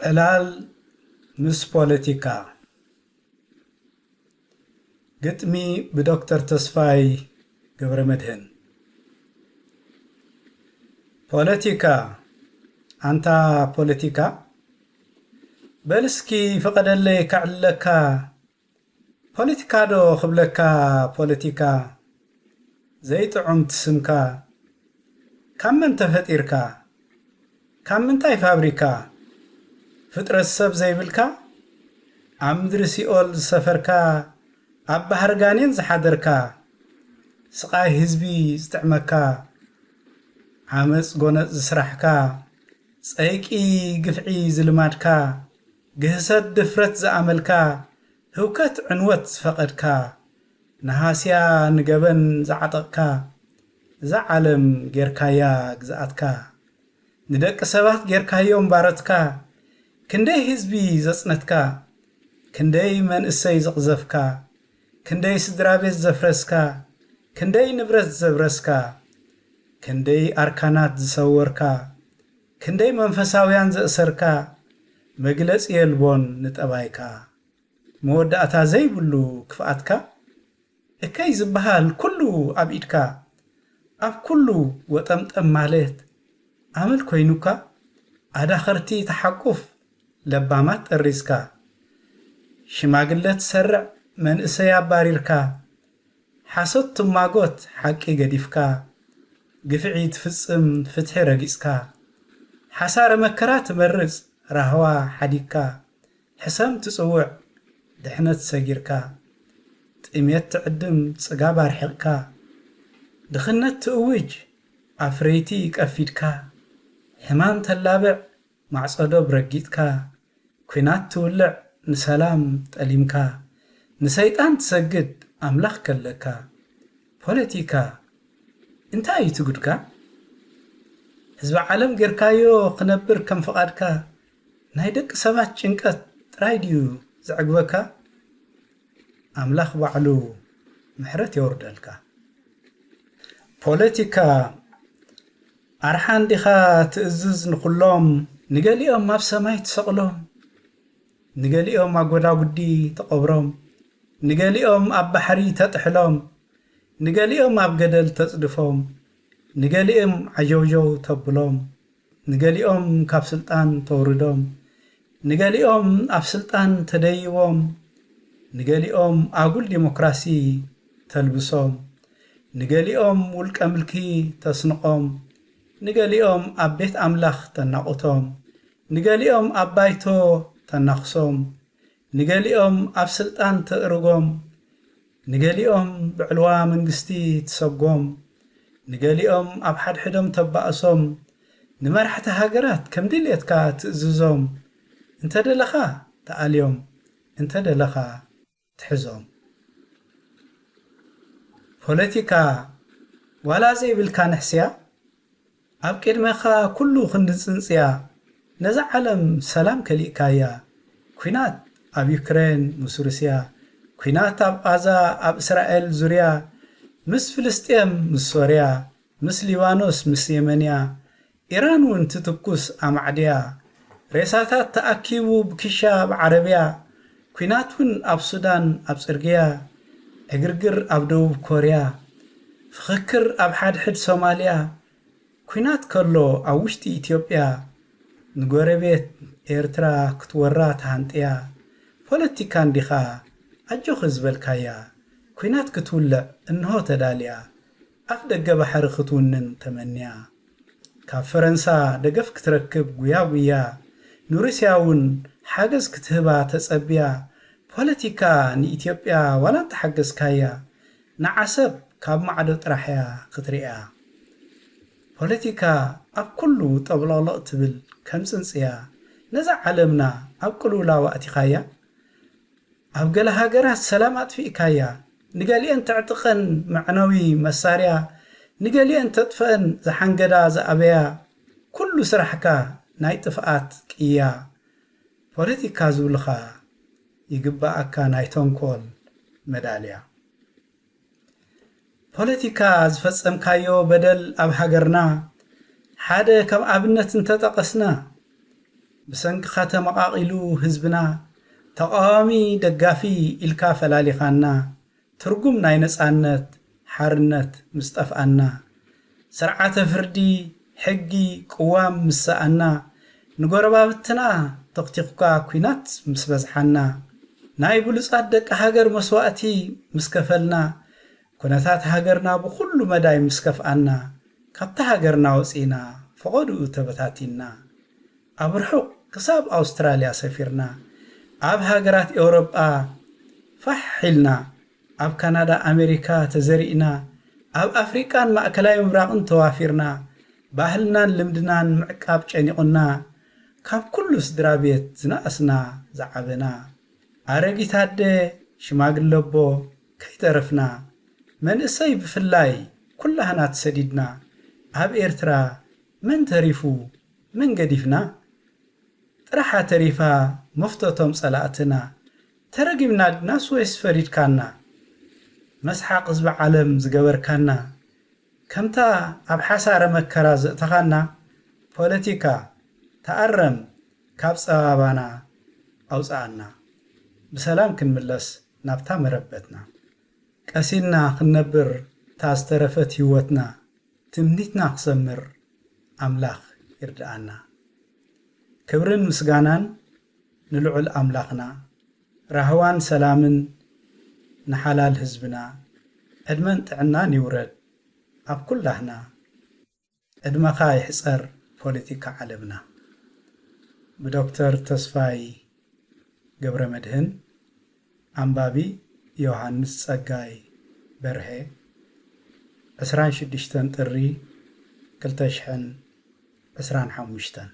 ዕላል ምስ ፖለቲካ። ግጥሚ ብዶክተር ተስፋይ ገብረመድህን። ፖለቲካ፣ ኣንታ ፖለቲካ፣ በል እስኪ ፍቐደለይ ከዕልለካ። ፖለቲካ ዶ ክብለካ ፖለቲካ፣ ዘይጥዑም ትስምካ። ካብ መን ተፈጢርካ? ካብ ምንታይ ፋብሪካ? ፍጥረት ሰብ ዘይብልካ፣ ኣብ ምድሪ ሲኦል ዝሰፈርካ፣ ኣብ ባሕሪ ጋኔን ዝሓደርካ፣ ስቓይ ህዝቢ ዝጥዕመካ፣ ዓመጽ ጎነጽ ዝስራሕካ፣ ጸይቂ ግፍዒ ዝልማድካ፣ ግህሰት ድፍረት ዝኣመልካ፣ ህውከት ዕንወት ዝፈቐድካ፣ ንሃስያ ንገበን ዝዓጠቕካ፣ እዛ ዓለም ጌርካያ ግዝኣትካ። ንደቂ ሰባት ጌርካዮም ባረትካ፣ ክንደይ ህዝቢ ዘጽነትካ፣ ክንደይ መንእሰይ ዘቕዘፍካ፣ ክንደይ ስድራ ቤት ዘፍረስካ፣ ክንደይ ንብረት ዘብረስካ፣ ክንደይ ኣርካናት ዝሰወርካ፣ ክንደይ መንፈሳውያን ዘእሰርካ፣ መግለጺ የልቦን ንጠባይካ። መወዳእታ ዘይብሉ ክፍኣትካ፣ እከይ ዝበሃል ኩሉ ኣብ ኢድካ፣ ኣብ ኩሉ ወጠምጠም ማለት ኣመል ኮይኑካ፣ ኣዳኸርቲ ትሓቁፍ ለባማት ጠሪዝካ፣ ሽማግለ ትሰርዕ መንእሰይ ኣባሪርካ፣ ሓሶት ትማጎት ሓቂ ገዲፍካ፣ ግፍዒ ትፍጽም ፍትሒ ረጊጽካ፣ ሓሳረ መከራ ትመርጽ ራህዋ ሓዲግካ፣ ሕሰም ትጽውዕ ድሕነት ሰጊርካ፣ ጥሜት ትዕድም ጽጋብ ኣርሒቕካ፣ ድኽነት ትእውጅ ኣፍረይቲ ቀፊድካ፣ ሕማም ተላብዕ ማዕጾ ዶብ ረጊጥካ፣ ኲናት ትውልዕ ንሰላም ጠሊምካ፣ ንሰይጣን ትሰግድ ኣምላኽ ከለካ። ፖለቲካ እንታይ እዩ እቲ ጉድካ? ህዝቢ ዓለም ጌርካዮ ክነብር ከም ፍቓድካ፣ ናይ ደቂ ሰባት ጭንቀት ጥራይ ድዩ ዘዕግበካ? ኣምላኽ ባዕሉ ምሕረት የውርደልካ። ፖለቲካ ኣርሓ እንዲኻ ትእዝዝ ንኹሎም፣ ንገሊኦም ኣብ ሰማይ ትሰቕሎም፣ ንገሊኦም ኣብ ጎዳጉዲ ተቐብሮም፣ ንገሊኦም ኣብ ባሕሪ ተጥሕሎም፣ ንገሊኦም ኣብ ገደል ተጽድፎም፣ ንገሊኦም ዓጀውጀው ተብሎም፣ ንገሊኦም ካብ ስልጣን ተውርዶም፣ ንገሊኦም ኣብ ስልጣን ተደይቦም፣ ንገሊኦም ኣጉል ዲሞክራሲ ተልብሶም፣ ንገሊኦም ውልቀ ምልኪ ተስንቖም፣ ንገሊኦም ኣብ ቤት ኣምላኽ ተናቑቶም፣ ንገሊኦም ኣብ ባይቶ ተናኽሶም፣ ንገሊኦም ኣብ ስልጣን ተእርጎም፣ ንገሊኦም ብዕልዋ መንግስቲ ትሰጎም፣ ንገሊኦም ኣብ ሓድሕዶም ተባእሶም፣ ንመራሕቲ ሃገራት ከም ድልየትካ ትእዝዞም፣ እንተ ደለኻ ተኣልዮም፣ እንተ ደለኻ ትሕዞም። ፖለቲካ ዋላ ዘይብልካ ንሕስያ፣ ኣብ ቅድመኻ ኩሉ ክንዲ ጽንጽያ፣ ነዛ ዓለም ሰላም ከሊእካያ። ኲናት ኣብ ዩክሬን ምስ ሩስያ፣ ኲናት ኣብ ቓዛ ኣብ እስራኤል ዙርያ፣ ምስ ፍልስጤም ምስ ሶርያ፣ ምስ ሊባኖስ ምስ የመንያ፣ ኢራን እውን ትትኩስ ኣማዕድያ፣ ሬሳታት ተኣኪቡ ብኪሻ ኣብ ዓረብያ፣ ኲናት እውን ኣብ ሱዳን ኣብ ጽርግያ፣ ዕግርግር ኣብ ደቡብ ኮርያ፣ ፍኽክር ኣብ ሓድሕድ ሶማልያ፣ ኲናት ከሎ ኣብ ውሽጢ ኢትዮጵያ፣ ንጎረቤት ኤርትራ ክትወራ ተሃንጥያ፣ ፖለቲካ እንዲኻ ኣጆኺ ዝበልካያ፣ ኲናት ክትውልዕ እንሆ ተዳልያ፣ ኣፍ ደገ ባሕሪ ክትውንን ተመንያ። ካብ ፈረንሳ ደገፍ ክትረክብ ጉያ ጉያ፣ ንሩስያ እውን ሓገዝ ክትህባ ተጸብያ፣ ፖለቲካ ንኢትዮጵያ ዋላ እንተሓገዝካያ፣ ንዓሰብ ካብ ማዕዶ ጥራሕ እያ ክትርእያ። ፖለቲካ ኣብ ኩሉ ጠብለቕለቕ ትብል ከም ጽንጽያ፣ ነዛ ዓለምና ኣብ ቅልውላው ኣእቲኻያ። ኣብ ገለ ሃገራት ሰላም ኣጥፊእካያ፣ ንገሊአን ተዕጥቐን መዕነዊ መሳርያ፣ ንገሊአን ተጥፍአን ዝሓንገዳ ዝኣበያ፣ ኩሉ ስራሕካ ናይ ጥፍኣት ቅያ። ፖለቲካ ዝብሉኻ ይግበኣካ ናይ ተንኮል መዳልያ። ፖለቲካ ዝፈጸምካዮ በደል ኣብ ሃገርና ሓደ ከም ኣብነት እንተጠቐስና፣ ብሰንክኻ ተመቓቒሉ ህዝብና፣ ተቓዋሚ ደጋፊ ኢልካ ፈላሊኻና፣ ትርጉም ናይ ነጻነት ሓርነት ምስ ጠፍኣና፣ ስርዓተ ፍርዲ፣ ሕጊ፣ ቅዋም ምስ ሰኣና፣ ንጎረባብትና ተኽቲኽካ ኲናት ምስ በዝሓና፣ ናይ ብሉጻት ደቂ ሃገር መስዋእቲ ምስ ከፈልና፣ ኩነታት ሃገርና ብኹሉ መዳይ ምስ ከፍኣና፣ ካብታ ሃገርና ወጺና ፈቐድኡ ተበታቲንና። ኣብ ርሑቕ ክሳብ ኣውስትራልያ ሰፊርና፣ ኣብ ሃገራት ኤውሮጳ ፋሕ ኢልና፣ ኣብ ካናዳ ኣሜሪካ ተዘሪእና፣ ኣብ ኣፍሪቃን ማእከላይ ምብራቕን ተዋፊርና፣ ባህልናን ልምድናን ምዕቃብ ጨኒቑና፣ ካብ ኩሉ ስድራ ቤት ዝነኣስና ዝዓበና፣ ኣረጊት ኣደ ሽማግለ ኣቦ ከይተረፍና፣ መንእሰይ ብፍላይ ኩላህና ተሰዲድና፣ ኣብ ኤርትራ መን ተሪፉ መን ገዲፍና? ጥራሓ ተሪፋ መፍቶቶም ጸላእትና። ተረጊምና ድናስ ወይስ ፈሪድካና? መስሓቕ ህዝቢ ዓለም ዝገበርካና፣ ከምታ ኣብ ሓሳረ መከራ ዘእተኻና፣ ፖለቲካ ተኣረም፣ ካብ ጸባባና ኣውጽኣና። ብሰላም ክንምለስ ናብታ መረበትና። ቀሲንና ክንነብር እታ ዝተረፈት ህይወትና፣ ትምኒትና ክሰምር ኣምላኽ ይርድኣና። ክብርን ምስጋናን ንልዑል ኣምላኽና፣ ራህዋን ሰላምን ንሓላል ህዝብና፣ ዕድመን ጥዕናን ይውረድ ኣብ ኩላህና። ዕድመኻ ይሕጸር ፖለቲካ ዓለምና። ብዶክተር ተስፋይ ገብረመድህን። ኣንባቢ ዮሃንስ ጸጋይ በርሀ። ዕስራን ሽዱሽተን ጥሪ ክልተ ሽሕን ዕስራን ሓሙሽተን።